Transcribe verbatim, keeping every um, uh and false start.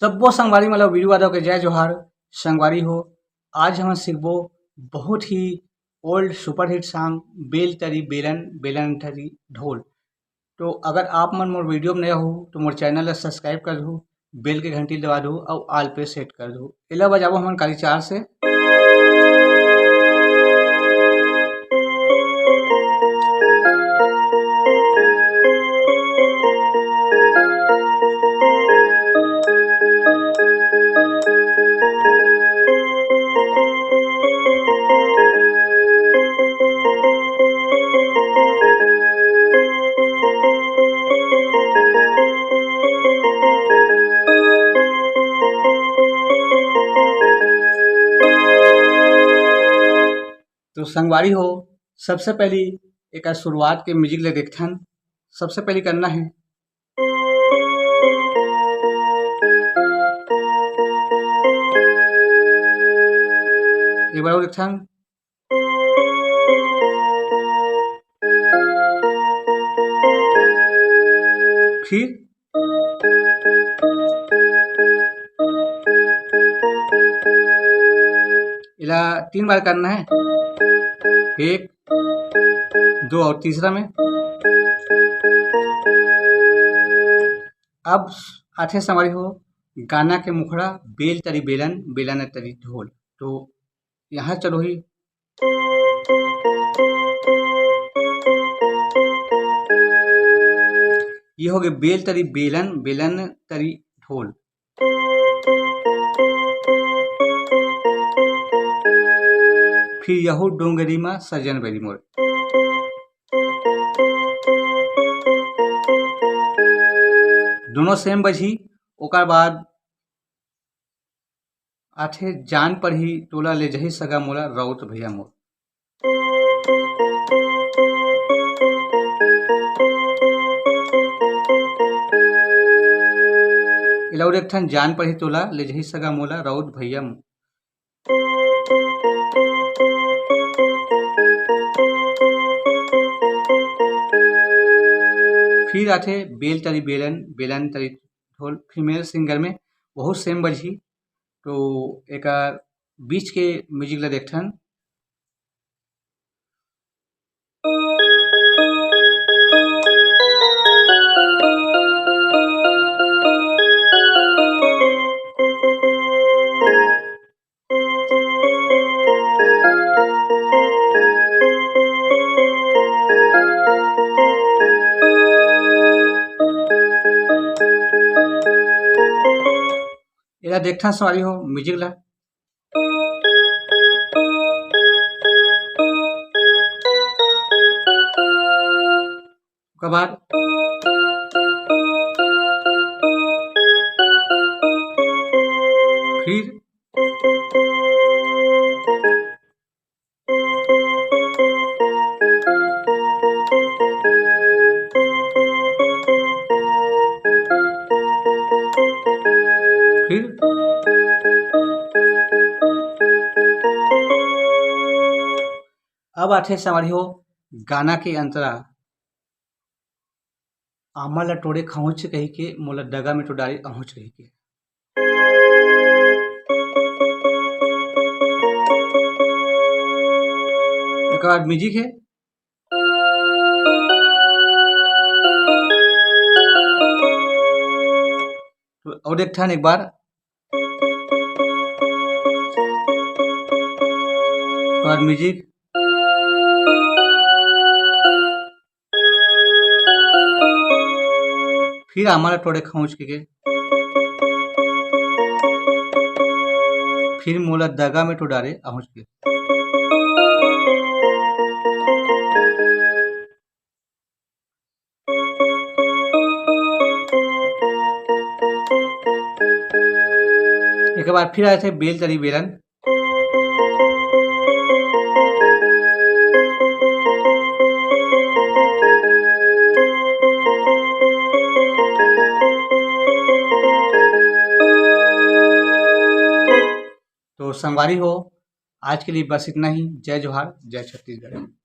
सब्बो संगवारी मन ल वीरू यादव के जय जोहार। संगवारी हो, आज हमन सीखबो बहुत ही old superhit song बेल तरी बेलन, बेलन तरी ढोल। तो अगर आप मन मोर video में नया हो तो मोर channel ला subscribe कर दू, bell के घंटी दबा दू अउ all पे set कर दू। एला बजाबो हमन काली चार से। तो संगवारी हो, सबसे पहली एकर शुरुआत के music ले देखथन। सबसे पहली करना है, एक बार और देखथन। फिर एला तीन बार करना है, एक, दो और तीसरा में। अब आथे संगवारी हो गाना के मुखड़ा, बेल तरी बेलन, बेलन तरी ढोल। तो यहाँ चलो ही, ये हो गए बेल तरी बेलन, बेलन तरी ढोल। फिर यहू डोंगरी मा सजन बैरी मोर, दोनों same बजही। ओकर बाद आथे जान पड़ही तोला ले जही सगा मोला राउत भैया मोर। एला और एक ठन जान पड़ही तोला ले जही सगा मोला राउत भैया मोर। फिर आथे बेल तरी बेलन, बेलन तरी ढोल, female singer में बहुत same बजही। तो एकर बीच के music ला देखथन। एला देखथन संगवारी हो music ला। ओकर बाद फिर फिर अब आथे संगवारी हो गाना के अंतरा, आमा ला टोड़े खहुंच कहिके, मोला दगा में तो डारे अहुंच कहिके। एकर बाद music है। तो और एक ठन एक बार। और music। फिर आमा ला टोड़े खहुंच के, फिर मोला दगा में तो डारे अहुंच के। एक बार फिर आए थे बेल तरी बेलन। तो संगवारी हो, आज के लिए बस इतना ही। जय जोहार, जय छत्तीसगढ़।